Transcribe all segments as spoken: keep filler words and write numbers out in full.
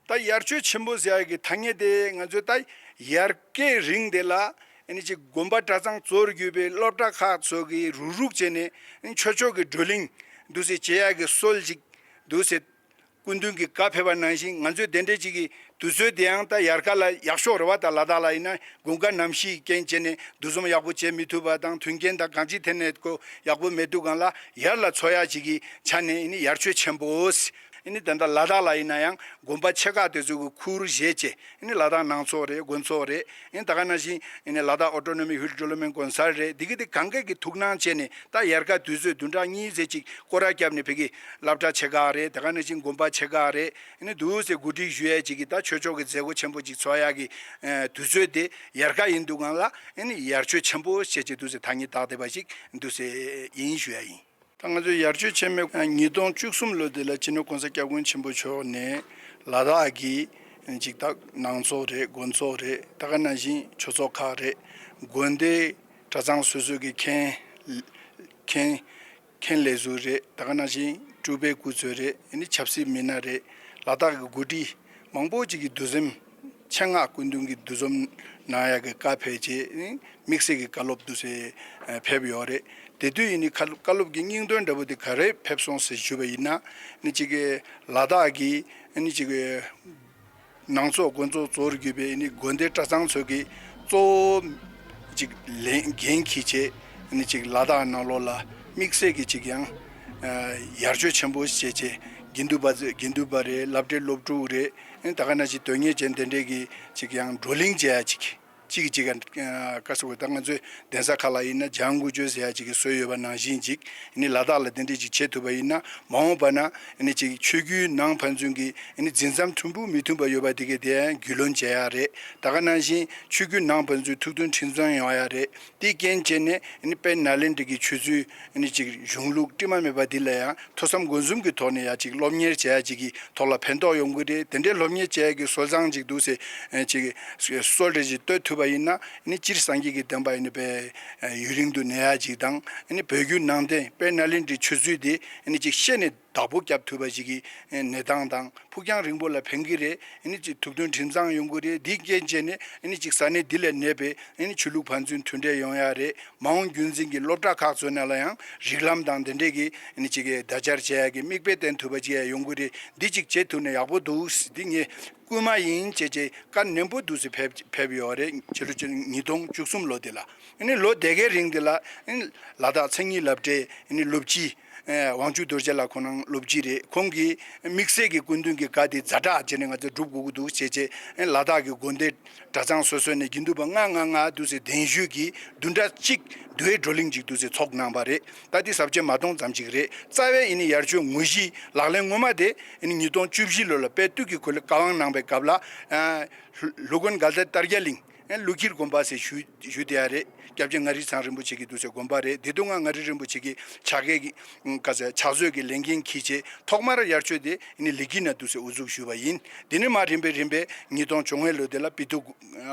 ད་ཡར་ཆོས་ཆེན་པོ་ཟེར་ཡག་གི་ཐ་སྙད་དེ་ང་ཚོས་ད་ཡར་སྐད་རིང་དེ་ལ་ཨ་ནི་ཅིག་དགོན་པ་གྲྭ་ཚང་གཙོར་གྱུར་པའི་སློབ་གྲྭ་ཁག་ཚོ་གི་རུག་རུག་བྱས་ནས་ཨ་ནི་ཆོས་ཕྱོགས་ཀྱི་བགྲོ་གླེང་འདུག་སེ་བྱེད་ཡག་གི་སྲོལ་ཅིག་འདུག་སེ་སྐུ་མདུན་གྱིས་བཀའ་ཕེབས་པ་ནང་བཞིན་ང་ཚོས་དེ་འདྲའི་ཅིག་གི་དུས་ཚོད་དེ་ཡང་ད་ཡར་ཁ་ལ་ཡག་ཤོས་རེད་བ། ད་ལ་དྭགས་ལ་ཡིན་ན་དགུན་ཁ་གནམ་གཤིས་རྐྱེན་བྱས་ནས་འདུ་འཛོམས་ཡག་པོ་བྱེད་མི་ཐུབ་པ་དང་མཐུན་རྐྱེན་དང་གང་ཅིའི་ཐད་ནས་ཁོ་ཡག་པོ་མེད་དུས་སྒང་ལ་ཡར་ལ་འཚོགས་ཡག་ཅིག་གི་ཆ་ནས་ཨ་ནི་ཡར་ཆོས་ཆེན་པོ། ཨ་ནི་ད་ལྟ་ལ་དྭགས་ལ་ཡིན་ན་ཡང་དགོན་པ་ཆེ་ཁག་དེ་ཚོ་གི་ཁུར་བཞེས་བྱས་ཨ་ནི་ལ་དྭགས་ནང་ཚོགས་རེད། དགོན་ཚོགས་རེད། ཨ་ནི་ད་ག་ནང་བཞིན་ཨ་ནི་ལ་དྭགས་ཨོ་ཊོ་ནོ་མི་ཧིལ་ཌི་ཝེ་ལོབ་མེན་ཊི་ཀོན་སལ་རེད། འདི་གི་དེ་གང་ག་གི་ཐུགས་སྣང་བྱས་ནས་ད་ཡར་ཁ་དུས་ཚོད་བདུན་ཕྲག་གཉིས་ཙམ་ཅིག་སྐོར་ར་བརྒྱབ་ནས་ཕ་གི་སློབ་གྲྭ་ཆེ་ཁག་རེད། ད་ག་ནང་བཞིན་དགོན་པ་ཆེ་ཁག་རེད། ཨ་ནི་འདུག་སེ་གོ་སྒྲིག་ཞུ་ཡ་ཅིག་གི་ད་ཆོས་ཕྱོགས་ཀྱི་མཛད་སྒོ་ཆེན་པོ་ཅིག་ཚོགས་ཡ་གི་ཨ་དུས་ཚོད་དེ་ཡར་ཁ་ཡིན་དུས་སྒང་ལ་ཨ་ནི་ཡར་ཆོས་ཆེན་པོ་བྱས་ཅིག་འདུག་སེ་ཐ་སྙད་བཏགས་བསྡད་པ་ཞིག་འདུག་སེ་ཡིན་ཞུ་ཡ་ཡིན། ད་ང་ཚོའི་ཡར་ཆོས་ཆེན་མོའི་ཉིས་སྟོང་བཅུ་གསུམ་ལོ་དེ་ལ་སྤྱི་ནོར་༸གོང་ས་༸སྐྱབས་མགོན་ཆེན་པོ་མཆོག་ནས་ལ་དྭགས་ཀྱི་ཅིག་ད་ནང་ཚོགས་རེད། དགོན་ཚོགས་རེད། ད་ག་ནང་བཞིན་ཆོས་ཚོགས་ཁག་རེད། དགོན་སྡེ་གྲྭ་ཚང་སོ་སོ་གི་མཁན་མཁན་མཁན་ལས་ཟུར་རེད། ད་ག་ནང་བཞིན་སྤྲུལ་པའི་སྐུ་ཚོགས་རེད། ཨ་ནི་ཆབ་སྲིད་མི་སྣ་རེད། ལ་དྭགས་ཀྱི་འགོ་ཁྲིད་མང་པོ་ཅིག་གིས་འདུ་འཛོམས་ཆེད་མངགས་སྐུ་མདུན་གྱིས་འདུ་འཛོམས་གནང་ཡག་གི་བཀའ་ཕེབས་རྗེས་དམིགས་བསལ་གྱི་བཀའ་སློབ་འདུག་སེ་ཕེབས་ཡོད་རེད། དེ་དུས་ཡིན་ནི་བཀའ་སློབ་ཀྱི་སྙིང་དོན་འདྲ་པོ་དེ་ག་རེ་ཕེབས་སོང་ཟེར་ཞུས་པ་ཡིན་ན། ནི་ཅིག་གི་ལ་དྭགས་ཀྱི་ནི་ཅིག་གི་ནང་ཚོགས་དགོན་ཚོགས་གཙོར་གྱུར་པའི་ནི་དགོན་སྡེ་གྲྭ་ཚང་ཚོ་གི་གཙོ་བོ་ཅིག་ལས་འགན་འཁྱེར་བྱས་ནི་ཅིག་ལ་དྭགས་ནང་ལོགས་ལ་དམིགས་བསལ་གྱི་ཅིག་ཡང་ཡར་ཆོས་ཆེན་པོ་བྱས་བྱས་དགེ་འདུན་པ་དགེ་འདུན་པ་རེད། སློབ་གྲྭའི་སློབ་ཕྲུག་རེད། ཨ་ནི་ད་ག་ནང་བཞིན་དོན་གཉེར་ཅན་དེ་འདྲས་ཀྱི་ཅིག་ཡང་བགྲོ་གླེང་བྱེད་ཡ་ཅིག་ཅིག་ཅིག་ག་ཟེར་བ། ད་ང་ཚོའི་གདན་ས་ཁག་ལ་ཡིན་ན་བྱང་དགུ་ཆོས་ཟེར་ཡ་ཅིག་གི་སྲོལ་ཡོད་པ་ནང་བཞིན་ཅིག་ཨ་ནི་ལ་དྭགས་ལ་དེ་འདྲས་ཅིག་བྱེད་ཐུབ་པ་ཡིན་ན་མ་འོངས་པ་ན་ཨ་ནི་ཅིག་ཆོས་བརྒྱུད་ནང་ཕན་ཚུན་གྱི་ཨ་ནི་འཛིན་མཚམས་མཐུན་པོ་མི་མཐུན་པ་ཡོད་པ་དེ་གའི་དེ་ཡང་རྒྱུས་ལོན་བྱེད་ཡ་རེད། ད་ག་ནང་བཞིན་ཆོས་བརྒྱུད་ནང་ཕན་ཚུན་ཐུགས་མཐུན་ཁྲིམས་གཙང་ཡོང་ཡ་རེད། དེའི་རྐྱེན་བྱས་ནས་ཨ་ནི་དཔལ་ནཱ་ལེནྡྲ་གི་ཆོས་ཚུལ་ཨ་ནི་ཅིག་གཞུང་ལུགས་དཀྲི་མ་མེད་པ་འདི་ལ་ཡང་ཐོས་བསམ་སྒོམ་གསུམ་གྱི་ཐོག་ནས་ཡང་ཅིག་སློབ་གཉེར་བྱེད་ཡ་ཅིག་གི་ཐོག་ལ་ཕན་ཐོགས་ཡོང་གི་རེད། དེ་འདྲའི་སློབ་གཉེར་བྱེད་ཡ་གི་སྲོལ་བཟང་ཅིག་འདུག་སེ་ཨ་ཅིག་སྲོལ་རེ་ཅིག་གཏོད་ཐུབ་པ་ཡིན་ན་ཨ་ནི་སྤྱིར་སངས་རྒྱས་ཀྱི་བསྟན་པ་ཨ་ནི་དཔེ་ཡུན་རིང་དུ་གནས་ཡ་ཅིག་དང་། ཨ་ནི་བོད་བརྒྱུད་ནང་བསྟན་དཔལ་ནཱ་ལེནྡྲའི་ཆོས་ཚུལ་དེ་ཨ་ནི་ཅིག་ཤེས་ནས་བདག་པོ་རྒྱབ་ཐུབ་པ་ཞིག་གི་གནས་སྟངས་དང་ཕུགས་རྒྱང་རིང་པོ་ལ་ཕན་གྱི་རེད། ཨ་ནི་ཅིག་ཐུགས་མཐུན་ཁྲིམས་གཙང་ཡོང་གི་རེད། འདི་རྐྱེན་བྱས་ནས་ཨ་ནི་ཅིག་ས་གནས་འདི་ལ་གནས་པའི་ཨ་ནི་ཆོས་ལུགས་ཕན་ཚུན་མཐུན་འབྲེལ་ཡོང་ཡ་རེད། མ་འོངས་རྒྱུན་འཛིན་གྱི་སློབ་གྲྭ་ཁག་ཚོ་ནང་ལ་ཡང་རིགས་ལམ་དང་དེ་འདྲས་ཀྱི་ཨ་ནི་ཅིག་གི་བརྡ་སྦྱར་བྱེད་ཡ་གི་མིག་དཔེ་བསྟན་ཐུབ་པ་ཅིག་ཡང་ཡོང་གི་རེད། འདི་ཅིག་བྱེད་ཐུབ་ན་ཡག་པོ་འདུག་འདི་ངས་སྐུལ་མ་ཡིན་བྱས་བྱས་བཀའ་ནན་པོ་འདུག་སེ་ཕེབས་ཕེབས་ཡོད་རེད། ཕྱི་ལོ་ཉིས་སྟོང་བཅུ་གསུམ་ལོ་དེ་ལ། ཨ་ནི་ལོ་དེ་གའི་རིང་དེ་ལ་ཨ་ནི་ལ་དྭགས་མཚན་ཉིད་སློབ་གྲྭའི་ཨ་ནི་སློབ་སྤྱི་ཨ་དབང་ཕྱུག་རྡོ་རྗེ་ལགས་ཁོང་རང་སློབ་སྤྱི་རེད། ཁོང་གིས་དམིགས་བསལ་གྱི་སྐུ་མདུན་གྱི་བཀའ་དེ་ཛ་དྲག་བྱས་ནས་ང་ཚོ་སྒྲུབ་དགོས་ཀྱི་འདུག་བྱས་བྱས་ཨ་ནི་ལ་དྭགས་ཀྱི་དགོན་སྡེ་གྲྭ་ཚང་སོ་སོ་ནས་དགེ་འདུན་པ་ལྔ་ལྔ་ལྔ་འདུག་སེ་གདན་ཞུས་ཀྱིས་བདུན་ཕྲག་གཅིག་དུས་བགྲོ་གླེང་ཅིག་འདུག་སེ་ཚོགས་གནང་བ་རེད། ད་དེ་ས་བཅད་མ་སྟོང་ཙམ་ཅིག་རེད། རྩ་བའི་ཨ་ནི་ཡར་ཆོས་ངོ་བཞི་ལག་ལེན་ངོ་མ་དེ་ཨ་ནི་ཉིས་སྟོང་བཅུ་བཞི་ལོ་ལ་དཔལ་དུས་ཀྱི་གོ་ལ་བཀའ་དབང་གནང་པའི་སྐབས་ལ་ཨ་ལྷོ་དགོན་དགའ་ལྡན་དར་རྒྱས་གླིང་། ཨ་ཀླུ་འཁྱིལ་དགོན་པ་ཟེར་ཞུ་ཞུ་བསྡད་ཡ་རེད། སྐྱབས་རྗེ་མངའ་རིས་ཚང་རིན་པོ་ཆེ་གིས་འདུག་སེ་དགོངས་པ་རེད། དེ་དུས་ང་མངའ་རིས་རིན་པོ་ཆེ་གིས་ཕྱག་འགན་གྱི་ག་ཟེར་ཕྱག་མཛོད་ཀྱི་ལས་འགན་འཁྱེར་བྱས་ཐོག་མར་ཡར་ཆོས་དེ་ཨ་ནི་ལི་ཀིར་ན་འདུག་སེ་དབུ་འཛུགས་ཞུས་པ་ཡིན། དེ་ནས་མར་རིམ་པས་རིམ་པས་ཉིས་སྟོང་བཅོ་ལྔ་ལོ་དེ་ལ་དཔལ་དུས་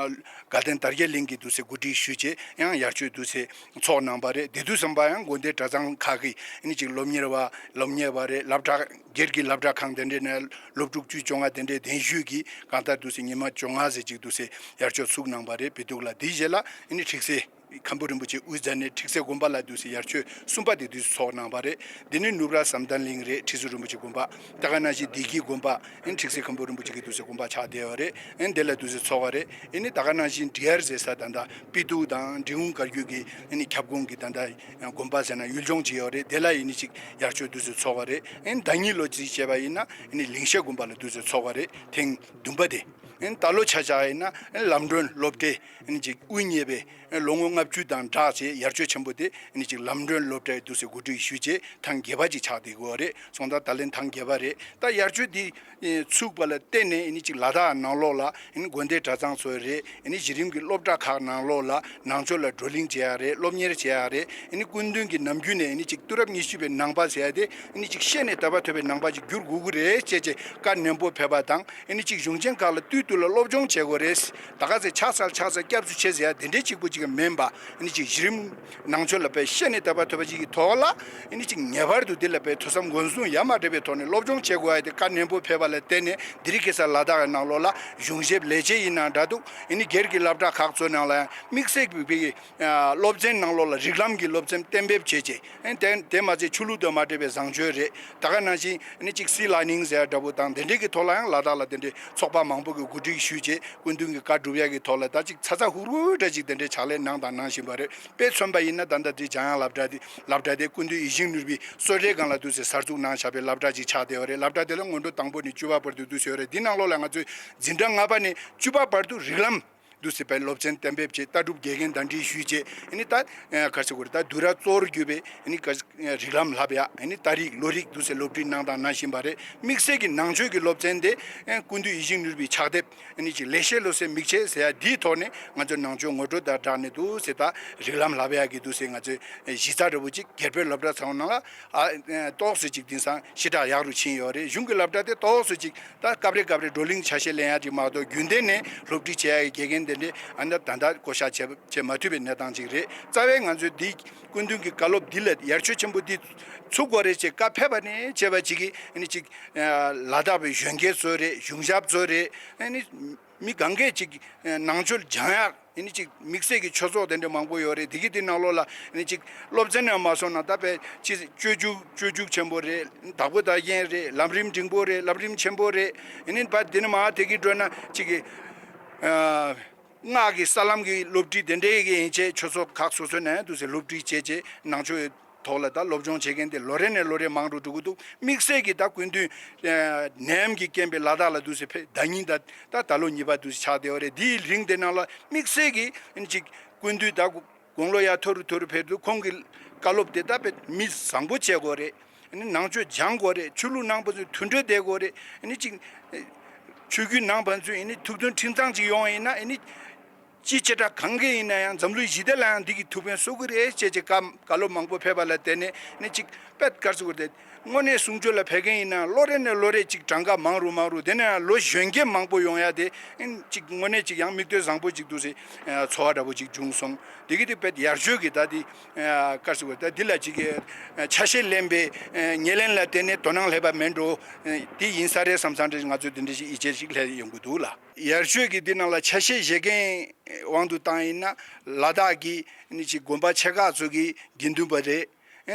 དགའ་ལྡན་དར་རྒྱས་གླིང་གིས་འདུག་སེ་གོ་སྒྲིག་ཞུས་བྱས་ཡང་ཡར་ཆོས་འདུག་སེ་ཚོགས་གནང་པ་རེད། དེ་དུས་ཙམ་པ་ཡང་དགོན་སྡེ་གྲྭ་ཚང་ཁག་གིས་ཨ་ནི་ཅིག་སློབ་གཉེར་བ་སློབ་གཉེར་བ་རེད། སློབ་གྲྭ་སྒེར་གྱི་སློབ་གྲྭ་ཁང་དེ་འདྲས་ནས་སློབ་ཕྲུག་བཅུ་བཅོ་ལྔ་དེ་འདྲས་གདན་ཞུས་ཀྱིས་གང་ལྟར་འདུག་སེ་ཉི་མ་བཅོ་ལྔ་ཙམ་ཅིག་འདུག་སེ་ཡར་ཆོས་ཚུགས་གནང་བ་རེད། དཔལ་དུས་ལ། དེའི་རྗེས་ལ་ཨ་ནི་ཁྲིག་སེ་མཁན་པོ་རིན་པོ་ཆེ་དབུ་མཛད་ནས་ཁྲིག་སེ་དགོན་པ་ལ་འདུག་སེ་ཡར་ཆོས་གསུམ་པ་དེ་དུས་སུ་ཚོགས་གནང་བ་རེད། དེ་ནས་ནུབ་ར་བསམ་གཏན་གླིང་རེད། ཁྲི་ཟུར་རིན་པོ་ཆེ་དགོན་པ། ད་ག་ནང་བཞིན་བདེ་སྐྱིད་དགོན་པ་ཨ་ནི་ཁྲིག་སེ་མཁན་པོ་རིན་པོ་ཆེ་གི་འདུག་སེ་དགོན་པ་ཆགས་བསྡད་ཡོད་རེད། ཨ་ནི་དེ་ལ་འདུག་སེ་ཚོགས་པ་རེད། ཨ་ནི་ད་ག་ནང་བཞིན་འབྲི་གཡག་ཟེར་ས་ད་ལྟ་དཔལ་དུས་དང་འབྲི་གུང་བཀའ་བརྒྱུད་ཀྱི་ཨ་ནི་ཁྱབ་ཁོངས་ཀྱི་ད་ལྟ་དགོན་པ་ཟེར་ན་ཡུལ་ལྗོངས་ཅིག་ཡོད་རེད། དེ་ལ་ཡིན་ནི་ཅིག་ཡར་ཆོས་འདུག་སེ་ཚོགས་པ་རེད། ཨ་ནི་ཟླ་ཉིན་ལོ་རྩིས་བྱས་པ་ཡིན་ན་ཨ་ནི་ལིང་ཤེད་དགོན་པ་ལ་འདུག་སེ་ཚོགས་པ་རེད། ཐེངས་བདུན་པ་དེ། ཨ་ནི་ད་ལོ་ཆ་བཞག་ཡིན་ན་ཨ་ནི་ལམ་སྒྲོན་སློབ་གྲྭའི་ཨ་ནི་ཅིག་དབུ་བརྙེས་པའི་ཨ་ནི་ལོ་ངོ་ལྔ་བཅུ་དང་སྦྲགས་བྱས་ཡར་ཆོས་ཆེན་པོ་དེ་ཨ་ནི་ཅིག་ལམ་སྒྲོན་སློབ་གྲྭའི་འདུག་སེ་གོ་སྒྲིག་ཞུས་བྱས་ཐེངས་བརྒྱད་པ་ཅིག་ཆགས་བསྡད་ཡོད་རེད། སོང་ཙང་ད་ལན་ཐེངས་བརྒྱད་པ་རེད། ད་ཡར་ཆོས་འདི་ཚུགས་པ་ལ་བརྟེན་ནས་ཨ་ནི་ཅིག་ལ་དྭགས་ནང་ལོགས་ལ་ཨ་ནི་དགོན་སྡེ་གྲྭ་ཚང་ཚོ་རེད། ཨ་ནི་གཞི་རིམ་གྱི་སློབ་གྲྭ་ཁག་ནང་ལོགས་ལ་ནང་ཆོས་ལ་བགྲོ་གླེང་བྱེད་ཡ་རེད། སློབ་གཉེར་བྱེད་ཡ་རེད། ཨ་ནི་སྐུ་མདུན་གྱི་ནམ་རྒྱུན་ནས་ཨ་ནི་ཅིག་དུས་རབས་ཉི་ཤུ་པའི་ནང་པ་ཟེར་ཡ་དེ་ཨ་ནི་ཅིག་ཤེས་ནས་དད་པ་ཐོབ་པའི་ནང་པ་ཅིག་འགྱུར་དགོས་ཀྱི་རེད་ཅེས་ཀྱི་བཀའ་ནན་པོ་ཕེབས་པ་དང་། ཨ་ནི་ཅིག་གཞུང་ཆེན་ཁག་ལ་བསྟུད་དུ་ ཚོ་ལ་སློབ་སྦྱོང་བྱེད་དགོས་རེད། ད་ག་ཚོད་ཕྱག་འཚལ་ཕྱག་འཚལ་སྐྱབས་སུ་མཆི་ཟེར་ཡ་དེ་འདྲའི་གཅིག་པུ་གཅིག་མིན་པ། ཨ་ནི་གཅིག་གཞི་རིམ་ནང་ཆོས་ལ་དཔེ་ཤེས་ནས་དད་པ་ཐོབ་པ་ཅིག་གི་ཐོག་ལ། ཨ་ནི་གཅིག་ངེས་པར་དུ་དེ་ལ་དཔེ་ཐོས་བསམ་སྒོམ་གསུམ་ཡ་མ་བྲལ་བའི་ཐོག་ནས་སློབ་སྦྱོང་བྱེད་དགོས་ཡ་དེ་བཀའ་ནན་པོ་ཕེབས་པ་ལ་བརྟེན་ནས། འདི་རིང་ཁ་སང་ལ་དྭགས་ཀྱི་ནང་ལོགས་ལ་གཞུང་ཞབས་ལས་བྱེད་ཡིན་ན་འདྲ་འདུག་ཨ་ནི་སྒེར་གྱི་སློབ་གྲྭ་ཁག་ཚོའི་ནང་ལ་ཡང་དམིགས་བསལ་གྱི་སློབ་ཚན་ནང་ལོགས་ལ་རིགས་ལམ་གྱི་སློབ་ཚན་གཏན་འབེབས་བྱས་རྗེས། ཨ་ནི་དེ་དེ་མ་ཚད་ཆོས་ལུགས་དང་མ་འབྲེལ་བའི་བཟང་སྤྱོད་རེད། ད་ག་ནང་བཞིན་ཨ་ནི་གཅིག་སི་ལར་ནིང་ཟེར་ཡ་འདྲ་པོ་དང་དེ་འདྲའི་གི་ཐོག་ལ་ཡང་ལ་དྭགས་ལ་དེ་འདྲའི་ཚོགས་པ་མང་པོ་གི་གོ་སྒྲིག་ཞུས་རྗེས་སྐུ་མདུན་གྱི་བཀའ་སྒྲུབ་ཡ་གི་ཐོག་ལ་ད་གཅིག་ཚ་ཚ་ཧུར་ཧུར་འདྲ་གཅིག་དེ་འདྲའི་ཕྱག་ལས་གནང་དང་གནང་བཞིན་པ་རེད། དཔེ་མཚོན་པ་ཡིན་ན་ད་ལྟ་དེ་འཇམ་དབྱངས་སློབ་གྲྭ་དེ་སློབ་གྲྭ་དེ་སྐུ་མདུན་ཡིད་བཞིན་ནོར་བུའི་གསོལ་རས་སྒང་ལ་འདུག་སེ་གསར་འཛུགས་གནང་བཞག་པའི་སློབ་གྲྭ་ཅིག་ཆགས་བསྡད་ཡོད་རེད། སློབ་གྲྭ་དེ་ལ་སྔོན་འགྲོ་དང་པོ་ནས་བཅུ་པ་བར་དུ་འདུག་སེ་ཡོད་རེད། འདི་ནང་ལོགས་ལ་ང་ཚོས་འཛིན་གྲྭ་ལྔ་པ་ནས་བཅུ་པ་བར་དུ་རིགས་ལམ་འདུག་སེ་བའི་སློབ་ཚན་གཏན་འབེབས་བྱས། ལྟ་གྲུབ་དགེ་རྒན་གདན་འདྲེན་ཞུས་རྗེས་ཨ་ནི་ད་ག་རེ་ཟེར་དགོས་རེད། ད་བསྡུས་གྲྭ་གཙོ་བོར་གྱུར་པའི་ཨ་ནི་ག་རིགས་ལམ་བསླབ་ཡ། ཨ་ནི་ད་རིགས་ལོ་རིགས་འདུག་སེ་སློབ་ཁྲིད་གནང་དང་གནང་བཞིན་པ་རེད། དམིགས་བསལ་གྱི་ནང་ཆོས་ཀྱི་སློབ་ཚན་དེ་ཨ་སྐུ་མདུན་ཡིད་བཞིན་ནོར་བུའི་ཕྱག་དེབ་ཨ་ནི་ཅིག་ལེགས་བཤད་བློ་གསལ་མིག་འབྱེད་ཟེར་ཡ་འདིའི་ཐོག་ནས་ང་ཚོ་ནང་ཆོས་ངོ་སྤྲོད་དང་སྦྲགས་ནས་འདུག་སེ་ད་རིགས་ལམ་བསླབ་ཡ་གི་འདུག་སེ་ང་ཚོས་གཞི་རྩ་འདྲ་པོ་ཅིག་སྒེར་པའི་སློབ་གྲྭ་ཚང་ནང་ལ་ཨ་ཏོག་ཙམ་ཅིག་དེང་སང་ཞེ་དྲག་ཡག་རུ་ཕྱིན་ཡོད་རེད། གཞུང་གི་སློབ་གྲྭ་དེ་ཏོག་ཙམ་ཅིག་ད་སྐབས་རེ་སྐབས་རེ་བགྲོ་གླེང་ཆ་ཤས་ལེན་ཡ་ཅིག་མ་གཏོགས་རྒྱུན་ལྡན་ནས་སློབ་ཁྲིད་བྱེད་ཡ་གི་དགེ་རྒན་དེ་འདྲས་ཨ་ནི་ད་ལྟ་བསྐོ་བཞག་བྱེད་བྱེད་མ་ཐུབ་པའི་གནས་སྟངས་ཅིག་རེད། རྩ་བའི་ང་ཚོས་འདི་སྐུ་མདུན་གྱི་བཀའ་སློབ་འདི་ལ་ཡར་ཆོས་ཆེན་པོ་འདི་ཚུགས་དགོས་རེད་ཅེས་བཀའ་ཕེབས་པ་ནས་བྱས་པ་ཅིག་གིས་ཨ་ནི་ཅིག་ལ་དྭགས་པའི་གཞོན་སྐྱེས་ཚོ་རེད། གཞུང་ཞབས་ཚོ་རེད། ཨ་ནི་མི་གང་གས་ཅིག་ནང་ཆོས་སྦྱང་ཡག་ཨ་ནི་ཅིག་དམིགས་བསལ་གྱི་ཆོས་ཚོགས་དེ་འདྲ་མང་པོ་ཡོད་རེད། དེ་གི་དེ་ནང་ལོགས་ལ་ཨ་ནི་ཅིག་སློབ་ཚན་ནས་མ་སོང་ན་ད་དཔེ་ཅིག་སྤྱོད་འཇུག་སྤྱོད་འཇུག་ཆེན་པོ་རེད། དྭགས་པོ་དར་རྒྱན་རེད། ལམ་རིམ་འབྲིང་པོ་རེད། ལམ་རིམ་ཆེན་པོ་རེད། ཨ་ནི་ཕར་དེ་ནས་མར་དེ་གི་འགྲོ་ན་ཅིག་གི་ཨ་སྔགས་ཀྱི་ས་ལམ་གྱི་སློབ་ཁྲིད་དེ་འདྲའི་གི་ཡན་ཆད་ཆོས་ཚོགས་ཁག་སོ་སོའི་ནང་འདུག་སེ་སློབ་ཁྲིད་བྱས་བྱས་ནང་ཆོས་ཐོག་ལ་ད་སློབ་སྦྱོང་བྱེད་མཁན་དེ་ལོ་རེ་ནས་ལོ་རེ་མང་རུ་འགྲོ་གི་འདུག་དམིགས་བསལ་གྱིས་ད་སྐུ་མདུན་ནད་ཡམས་ཀྱི་རྐྱེན་པས་ལ་དྭགས་ལ་འདུག་སེ་ཕེབས་ཟླ་ཉིན་ད་ད་ད་ལོ་གཉིས་པ་འདུག་སེ་ཆགས་བསྡད་ཡོད་རེད། འདིའི་རིང་དེ་ནང་ལ་དམིགས་བསལ་གྱིས་ཨ་ནི་ཅིག་སྐུ་མདུན་ད་དགུང་ལོ་ཡར་མཐོ་རུ་མཐོ་རུ་ཕེབས་དུས་ཁོང་གི་བཀའ་སློབ་དེ་ད་དཔེ་མི་བཟང་པོ་བྱེད་དགོས་རེད། ཨ་ནི་ནང་ཆོས་སྦྱང་དགོས་རེད། ཆོས་ལུགས་ནང་ཕན་ཚུན་མཐུན་སྒྲིལ་བསྡད་དགོས་རེད། ཨ་ནི་ཅིག་ཆོས་བརྒྱུད་ནང་ཕན་ཚུན་ཨ་ནི་ཐུགས་མཐུན་ཁྲིམས་གཙང་ཅིག་ཡོང་བ་ཡིན་ན་ཨ་ནི། ཅི་བྱེ་བྲག་གང་གི་ཡིན་ན་ཡང་འཛམ་གླིང་ཞི་བདེ་ལ་ཡང་འདི་གི་ཐུགས་ཕན་གསོ་གི་རེད་ཅེས་ཀྱི་བཀའ་བཀའ་སློབ་མང་པོ་ཕེབས་པ་ལ་བརྟེན་ནས་ནི་ཅིག་དཔེ་ག་རེ་ཟེར་དགོས་རེད། དངོས་གནས་གསུང་ཆོས་ལ་ཕེབས་མཁན་ཡིན་ན་ལོ་རེ་ནས་ལོ་རེ་ཅིག་གྲངས་ཀ་མང་རུ་མང་རུ། དེ་ནས་ཡང་ལོ་གཞོན་སྐྱེས་མང་པོ་ཡོང་ཡ་དེ་ཨིན་ཅིག་དངོས་གནས་ཅིག་ཡང་མིག་ལྟོས་བཟང་པོ་ཅིག་འདུག་སེ་ཚོར་བ་འདྲ་པོ་ཅིག་བྱུང་སོང་། དེ་གི་དེ་དཔེ་ཡར་ཆོས་ཀྱི་ད་དེ་ག་རེ་ཟེར་དགོས་རེད། ད་འདི་ལ་ཅིག་གི་ཆ་ཤས་ལེན་པའི་ཉེར་ལེན་ལ་བརྟེན་ནས་དོ་སྣང་སླེབས་པ་མེད་འགྲོ། དེ་ཡིན་ས་རེད་བསམ་བསམ་འདྲ་ང་ཚོས་དེ་འདྲ་ཞིག་ཡིད་ཆེས་ཤིག་སླེབས་ཡོང་གི་འདུག་ལ། ཡར་ཆོས་ཀྱི་འདི་ནང་ལ་ཆ་ཤས་བཞེས་མཁན་དབང་དུ་བཏང་ཡིན་ན་ལ་དྭགས་ཀྱི་ནི་ཅིག་དགོན་པ་ཆེ་ཁག་ཚོ་གི་དགེ་འདུན་པ་རེད།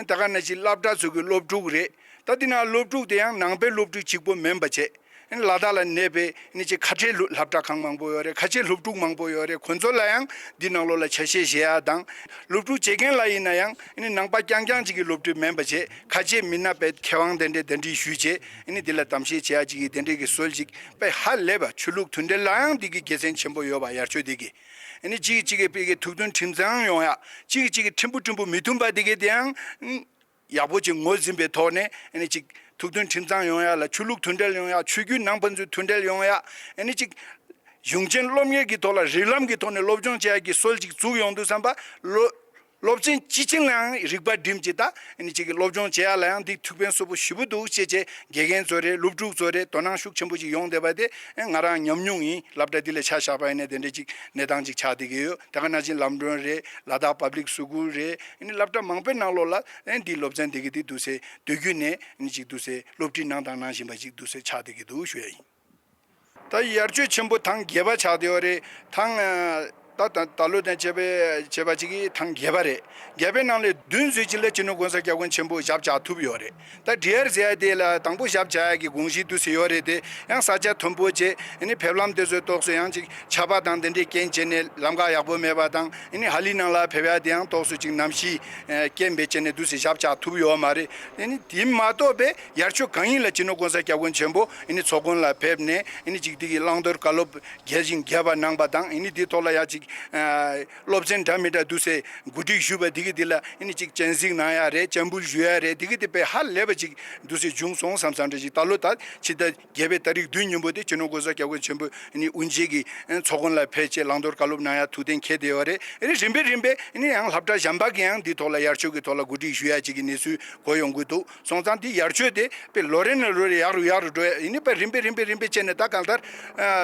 ད་ག་ནང་བཞིན་སློབ་གྲྭ་ཚོ་གི་སློབ་ཕྲུག་རེད། ད་འདི་ནང་སློབ་ཕྲུག་དེ་ཡང་ནང་པའི་སློབ་ཕྲུག་གཅིག་པོ་མིན་པ་བྱས། ལ་དྭགས་ལ་གནས་པའི་ནི་ཅིག་ཁ་བྲལ་སློབ་སློབ་གྲྭ་ཁང་མང་པོ་ཡོད་རེད། ཁ་ཆེ་སློབ་ཕྲུག་མང་པོ་ཡོད་རེད། ཁོ་ཚོ་ལ་ཡང་འདི་ནང་ལོགས་ལ་ཆ་ཤས་བཞེས་ཡ་དང་། སློབ་ཕྲུག་བྱེད་མཁན་ལ་ཡིན་ན་ཡང་ནི་ནང་པ་རྐྱང་རྐྱང་གཅིག་གི་སློབ་ཕྲུག་མིན་པ་བྱས། ཁ་ཆེ་མི་སྣ་དཔེ་མཁས་དབང་དེ་འདྲས་གདན་འདྲེན་ཞུས་བྱས་ནི་འདི་ལ་གཏམ་བཤད་བྱེད་ཡ་གཅིག་གི་དེ་འདྲས་ཀྱི་སྲོལ་ཅིག་དཔེ་ཧ་ལས་པ། ཆོས་ལུགས་མཐུན་སྒྲིལ་ལ་ཡང་འདི་གི་དགེ་མཚན་ཆེན་པོ་ཡོད་པ། ཡར་ཆོས་འདི་གི་ཨ་ནི་གཅིག་གིས་གཅིག་གི་ཕ་གི་ཐུགས་མཐུན་ཁྲིམས་གཙང་ཡོང་ཡ། གཅིག་གིས་གཅིག་གི་ཕྲན་བུ་ཕྲན་བུ་མི་མཐུན་པ་འདི་གི་དེའང་ཡག་པོ་ཅིག་ངོས་འཛིན་པའི་ཐོག་ནས་ཨ་ནི་གཅིག་ཐུགས་མཐུན་ཁྲིམས་གཙང་ཡོང་ཡ་ལ། ཆོས་ལུགས་མཐུན་སྒྲིལ་ཡོང་ཡ། ཆོས་བརྒྱུད་ནང་ཕན་ཚུན་མཐུན་སྒྲིལ་ཡོང་ཡ། ཨ་ནི་གཅིག་གཞུང་ཆེན་སློབ་གཉེར་གྱི་ཐོག་ལ་རིགས་ལམ་གྱི་ཐོག་ནས་སློབ་སྦྱོང་བྱེད་ཡ་གི་སྲོལ་ཅིག་འཛུགས་ཡོང་དུས་ཙམ་པ་ལོ། སློབ་ཚན་སྤྱི་ཆིངས་ལའང་རིགས་པ་བསྒྲིམས་ཀྱི་ད་ཨ་ནི་གཅིག་གི་སློབ་སྦྱོང་བྱེད་ཡ་ལ་ཡང་འདི་ཐུགས་ཕན་གསོས་པོ་ཞེ་པོ་འདུག་ཅེས་བྱས་དགེ་རྒན་ཚོ་རེད། སློབ་ཕྲུག་ཚོ་རེད། དོ་སྣང་ཤུགས་ཆེན་པོ་ཅིག་ཡོང་བསྡད་པ་དེ་ང་རང་ཉམས་མྱོང་ཡིན། སློབ་གྲྭ་འདི་ལ་ཆ་བཞག་པ་ཡིན་ན་དེ་འདྲ་ཅིག་གནས་སྟངས་ཅིག་ཆགས་བསྡད་ཀྱི་ཡོད། དེ་ག་ནང་བཞིན་ལམ་གྲོན་རེད། ལ་དྭགས་པབ་ལིག་སི་ཀུལ་རེད། ཨ་ནི་སློབ་གྲྭ་མང་པོའི་ནང་ལོགས་ལ་ཨ་ནི་འདི་སློབ་ཚན་འདི་གི་འདི་འདུག་སེ་དུས་རྒྱུན་ནས་ཨ་ནི་ཅིག་འདུག་སེ་སློབ་ཁྲིད་གནང་དང་གནང་བཞིན་པ་ཅིག་འདུག་སེ་ཆགས་བསྡད་ཀྱི་འདུག་ཞུ་ཡ་ཡིན། ད་ཡར་ཆོས་ཆེན་པོ་ཐེངས་བརྒྱད་པ་ཆགས་བསྡད་ཡོད་རེད། ཐེངས་ད་ད་ད་ལོ་དང་བཅས་པའི་བྱས་པ་ཅིག་གིས་ཐེངས་བརྒྱད་པ་རེད། བརྒྱད་པའི་ནང་ལས་བདུན་ཙམ་ཅིག་ལ་སྤྱི་ནོར་༸གོང་ས་༸སྐྱབས་མགོན་ཆེན་པོ་ཞབས་བཅགས་ཐུབ་ཡོད་རེད། ད་ཌི་ཨར་ཟེར་ཡ་དེ་ལ་དང་པོ་ཞབས་བཅགས་ཡ་གི་དགོངས་གཞི་འདུག་སེ་ཡོད་རེད་དེ། ཡང་ས་ཆ་མཐོན་པོ་བྱས། ཨ་ནི་ཕེབས་ལམ་དེ་ཚོའི་ཏོག་ཙམ་ཡང་ཅིག་ཆར་པ་དང་དེ་འདྲའི་རྐྱེན་བྱས་ནས་ལམ་ཁ་ཡག་པོ་མེད་པ་དང་། ཨ་ནི་ཧ་ལི་ནང་ལ་ཕེབས་ཡ་དེ་ཡང་ཏོག་ཙམ་ཅིག་གནམ་གཤིས་རྐྱེན་པས་བྱས་ནས་འདུག་སེ་ཞབས་བཅགས་ཐུབ་ཡོད་མ་རེད། ཨ་ནི་དེ་མ་གཏོགས་པའི་ཡར་ཆོས་གང་ཡིན་ལ་སྤྱི་ནོར་༸གོང་ས་༸སྐྱབས་མགོན་ཆེན་པོ་ཨ་ནི་ཚོགས་མགོན་ལ་ཕེབས་ནས་ཨ་ནི་ཅིག་དེ་གི་བླང་དོར་བཀའ་སློབ་རྒྱས་ཤིང་རྒྱས་པ་གནང་པ་དང་། ཨ་ནི་དེའི་ཐོག་ལ་ཡང་ཅིག་སློབ་ཚན་འདྲ་མི་འདྲ་འདུག་སེ་གོ་སྒྲིག་ཞུས་པ་དེ་གི་དེ་ལ་ཨ་ནི་ཅིག་སྤྱན་གཟིགས་གནང་ཡ་རེད། སྤྱན་འབུལ་ཞུ་ཡ་རེད། དེ་གི་དེ་དཔེ་ཧ་ལས་པ་ཅིག་འདུག་སེ་བྱུང་སོང་བསམ་བསམ་འདྲ་ཅིག་ད་ལོ་ད་ཕྱི་ཟླ་བརྒྱད་པའི་ཏ་རིག་བདུན་ཉིན་མོ་དེ་སྤྱི་ནོར་༸གོང་ས་༸སྐྱབས་མགོན་ཆེན་པོ་ཨ་ནི་དབུ་འབྱེད་ཀྱི་ཚོགས་མགོན་ལ་ཕེབས་བྱས་བླང་དོར་བཀའ་སློབ་གནང་ཡ་ཐུགས་གཏན་འཁེལ་བསྡད་ཡོད་རེད། ཨ་ནི་རིམ་པས་རིམ་པས་ཨ་ནི་ཡང་སློབ་གྲྭ་གཞན་པ་གི་ཡང་འདི་ཐོག་ལ་ཡར་ཆོས་ཀྱི་ཐོག་ལ་གོ་སྒྲིག་ཞུ་ཡ་ཅིག་གི་གནས་ཚུལ་གོ་ཡོང་གི་འདུག་སོང་ཙང་འདི་ཡར་ཆོས་དེ་དཔེ་ལོ་རེ་ནས་ལོ་རེ་ཡག་རུ་ཡག་རུ་འགྲོ་ཡ་ཡིན་ནི་དཔེ་རིམ་པས་རིམ་པས་རིམ་པས་བྱས་ནས་ད་གང་ལྟར་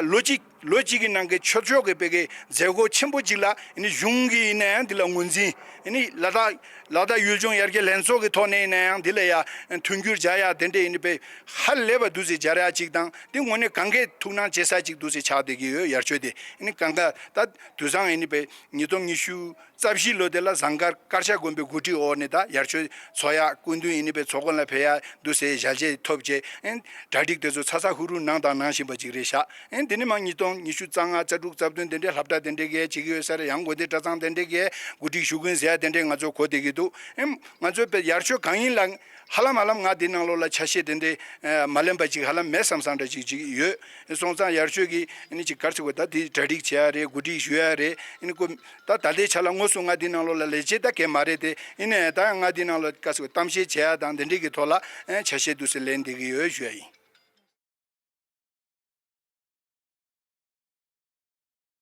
ལོ་གཅིག་ལོ་གཅིག་གི་ནང་གི་ཆོས་ཕྱོགས་ཀྱི་བོད་ཀྱི་མཛད་སྒོ་ཆེན་པོ་གཅིག་ལ་ཨ་ནི་གཞུང་གིས་ཡིན་ན་ཡང་འདི་ལ་ངོས་འཛིན། ཨ་ནི་ལ་དྭགས་ལ་དྭགས་ཡུལ་ལྗོངས་ཡར་རྒྱས་ལྷན་ཚོགས་ཀྱི་ཐོག་ནས་ཡིན་ན་ཡང་འདི་ལ་ཡ་མཐུན་འགྱུར་སྦྱར་ཡ་དེ་འདྲས་ཡིན་པའི་ཧ་ལས་པ་འདུག་སེ་སྦྱར་ཡ་གཅིག་དང་། འདི་དངོས་གནས་གང་གའི་ཐུགས་སྣང་བྱེད་ས་གཅིག་འདུག་སེ་ཆགས་བསྡད་ཀྱི་ཡོད། ཡར་ཆོས་དེ་ཨ་ནི་གང་ག་ད་དུས་སང་ཡིན་པའི་ཉིས་སྟོང་ཉི་ཤུ་རྩ་བཞི་ལོ་དེ་ལ་ཟངས་དཀར་དཀར་ཤ་དགོན་པའི་གོ་སྒྲིག་འོག་ནས་ད་ཡར་ཆོས་ཚོགས་ཡ་སྐུ་མདུན་ཡིན་པའི་ཚོགས་དགོན་ལ་ཕེབས་ཡ་འདུག་སེ་ཞལ་མཇལ་ཐོབ་བྱས། ཨེ་གྲ་སྒྲིག་དེ་ཚོ་ཚ་ཚ་ཧུར་ཧུར་གནང་དང་གནང་བཞིན་པ་ཅིག་རེད་ཤག་ཨེ་འདི་ནི་མ་ཉིས་སྟོང་ཉི་ཤུ་རྩ་ལྔ་རྩ་དྲུག་རྩ་བདུན་དེ་འདྲའི་སློབ་གྲྭ་དེ་འདྲའི་གས་བྱེད་ཀྱི་ཡོད་ས་རེད། ཡང་དགོན་སྡེ་གྲྭ་ཚང་དེ་འདྲའི་གས་གོ་སྒྲིག་ཞུ་མཁན་ཟེར་ཡ་དེ་འདྲའི་ང་ཚོ་གོ་བསྡད་ཀྱི་འདུག་ཨེ་ང་ཚོ་བོད་ཡར་ཆོས་གང་ཡིན་ལ་ཧ་ལམ་ཧ་ལམ་ང་འདི་ནང་ལོགས་ལ་ཆ་ཤས་དེ་འདྲའི་ཨེ་མ་ལེན་པ་ཅིག་ཧ་ལམ་མེད་བསམ་བསམ་འདྲ་ཅིག་ཅིག་ཡོད། སོང་ཙང་ཡར་ཆོས་ཀྱི་ཨ་ནི་ཅིག་ག་རེ་ཟེར་དགོས། ད་དེ་གྲ་སྒྲིག་བྱེད་ཡ་རེད། གོ་སྒྲིག་ཞུ་ཡ་རེད། ཨ་ནི་ཀོ་ད་ད་ལྟའི་ཆ་ལ་དངོས་སུ་ང་འདི་ནང་ལོགས་ལ་ལས་བྱེད་ད་གས་མ་རེད་དེ། ཡིན་ནའི་ད་ཡང་ང་འདི་ནང་ལ་ག་རེ་ཟེར་དགོས། གཏམ་བཤད་བྱེད་ཡ་དང་དེ་འདྲའི་གི་ཐོག་ལ་ཨེ་ཆ་ཤས་འདུག་སེ་ལེན་བསྡད་ཀྱི་ཡོད་ཞུ་ཡ་ཡིན།